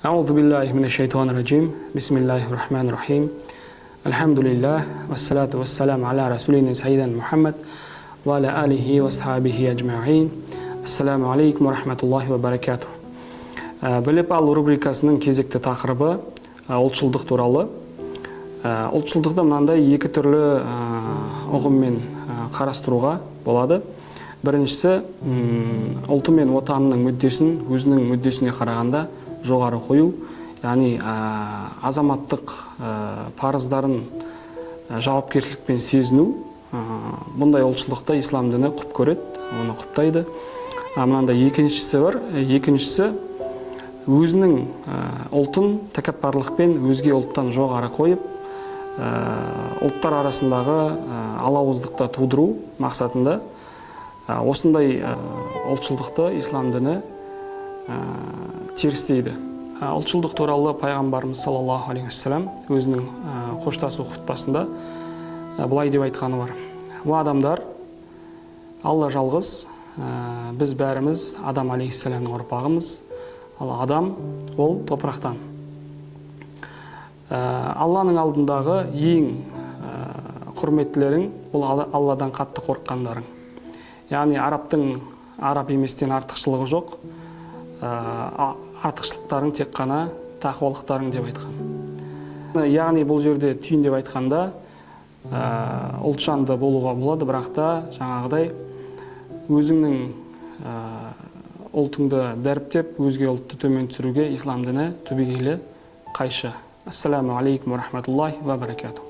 Аузу биллахи минаш шайтанир раджим. Бисмиллахир рахманир рахим. Альхамдулиллах, вассалату вассалам аля расулина сайидина Мухаммад ва аля алихи ва асхабихи ажмаин. Ассаламу алейкум ва рахматуллахи ва баракатух. Біліп ал рубрикасының кезекті тақырыбы ұлтшылдық туралы. Ұлтшылдықты мынандай екі түрлі ұғыммен қарастыруға болады. Біріншісі, ұлты мен отанының мүддесін өзінің мүддесіне қарағанда жоғары қою, яғни азаматтық парыздарын жауапкершілікпен сезіну. Бұндай ұлтшылдықты ислам діні құп көреді, оны құптайды. Мынандай екіншісі бар. Екіншісі, өзінің ұлтын тәкаппарлықпен өзге ұлттан жоғары қойып, ұлттар арасындағы алауыздықты тудыру мақсатында осындай ұлтшылдықты ислам діні терістейді. Ұлтшылдық туралы пайғамбарымыз саллаллаху алейхи уассалам өзінің қоштасу хутбасында былай деп айтқаны бар. Уа адамдар, Алла жалғыз, біз бәріміз Адам алейхиссаламның ұрпағымыз, ал адам ол топырақтан. Алланың алдындағы ең құрметтілерің ол Алладан қатты қорыққандарың. Яғни арабтың араб еместен артықшылығы жоқ, артықшылықтарың тек қана тақуалықтарың деп айтқан. Яғни бұл жерде түйіндеп айтқанда, ұлтжанды болуға болады, бірақ та жаңағыдай өзіңнің ұлтыңды дәріптеп, өзге ұлтты төмен түсіруге ислам діні түбегейлі қайшы. Ассаламу алейкум ва рахматуллахи ва баракатух.